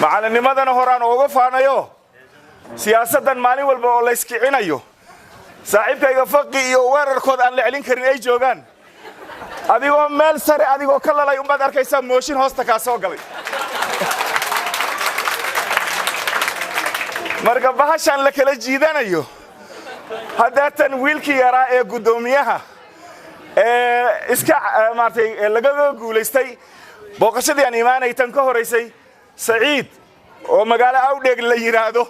Macalinnimadana horaan ooga faanayo. Siyaasaddan maalin walba oo la iskicinayo, saaxiibkayga Faqi iyo weerarkooda aan la celin karin ay joogaan, adigoo meel sare adigoo ka lalay umbaad arkaysaa mooshin hoosta kaa soo galay. Marka bahashaan la kala jiidanayo, haddaatan wiilkii yaraa ee guddoomiyaha ee iska maaragtay lagaga guulaystay booqashadii aan imaanay tan ka horaysay, Saciid oo magaalo Awdheeg la yidhaahdo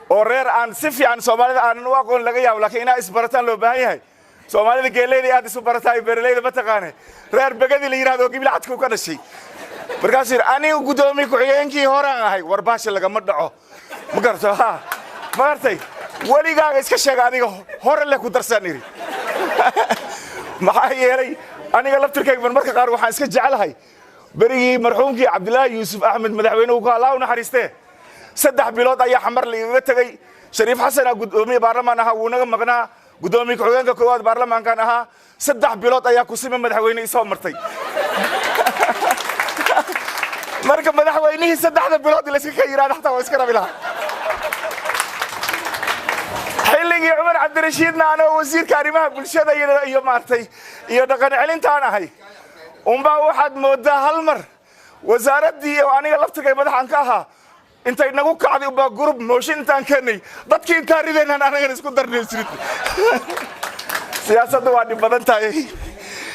oo reer aan si fiican Soomaalida aanan u aqoon laga yaabo, laakiin inaa isbarataan loo baahan yahay. Soomaalida geeleyda aad isu barataa, beeraleyda ma taqaane. Reer Begadi la yidhahdo oo Gibli Cadku ka dhashay. Markaasuu yidhi, "Anigu guddoomiye ku-xigeenkii horaan ahay." War baasha lagama dhaco, ma garato? Ha, ma gartay? Weligaaga iska sheega, adiga hore leh ku darsaan idhi. Maxaa yeelay, aniga laftirkayga marmarka qaar waxaan iska jecelahay berigii marxuumkii Cabdilaahi Yuusuf Axmed madaxweynuhu ku, Allah u naxariistee, 3 bilood ayaa Xamar laigaga tegey. Shariif Xasana guddoomiye baarlamaan ahaa, wuu naga maqnaa. Guddoomiye ku-xigeenka koowaad baarlamaankan ahaa. 3 bilood ayaa kusima madaxweyne isoo martay. Marka madaxweynihii 3da bilood la iska ka yidhahda xataa waa iska rabi lahaa. Xilligii Cumar Cabdirashiidna anoo wasiirka arrimaha bulshada iyo maaragtay iyo dhaqan celintaan ahay unbaa waxaad moodaa hal mar wasaaraddii oo aniga laftigay madaxan ka ahaa intay nagu kacday unbaa gurub mooshin intaan keenay dadkii intaan ridaynaan anagana isku darnay jirin. Siyaasadda waa dhib badan tahay,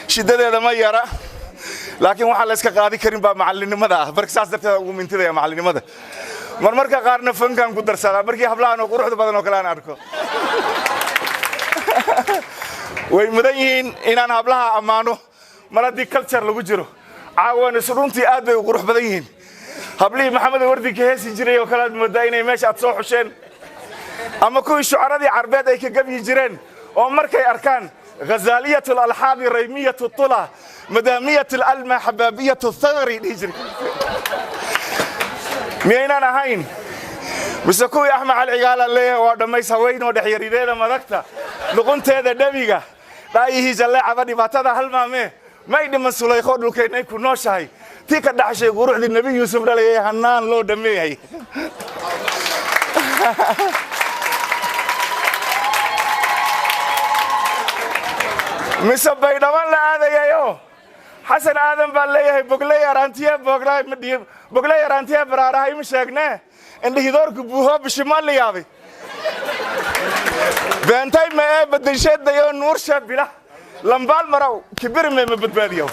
shiddadeeda ma yara, laakiin waxaan la iska qaadi karin baa macalinimada ah. Marka saas darteed ugu mintidaya macalinimada. Marmarka qaarna fankaan ku darsadaa markii hablahan oo quruxda badan oo kale aan arko. Way mudan yihiin inaan hablaha ammaano mar haddii culture lagu jiro. Caawan isu runtii aad bay u qurux badan yihiin hablihii Maxamed Wardi ka heesi jiray oo kale aad moodaa inay meesha aad soo xusheen, ama kuwii shucaradii Carbeed ay ka gabyi jireen oo markay arkaan ghazaaliyat alalxaadi, raymiyat tula, madaamiyat alalma, xabaabiyat thagri dhihi jiray, miyaynaan ahayn? Mise kuwii Axmed Cali Cigaala leeyahay, waa dhammays haweenoo dhexyarideeda madagta, luqunteeda dhabiga, dhaayihii jalleecaba, dhibaatada halmaamee may dhiman Sulaykho dhulkeennay ku nooshahay, tii ka dhaxshay quruxdii Nebi Yuusuf dhalayay, hanaan loo dhammeeyahay. Mise Baydhaban la aadayayo Xasan Aadan baa leeyahay, bogley araantiye boglaay ma dhiib, bogley araantiye baraarahay ma sheegne, indhihidoorku buuhoo bishimaa la yaabay, beentay ma ee bedelsheedayo nuursha bila lambaal maraw kibirime ma badbaadiyo.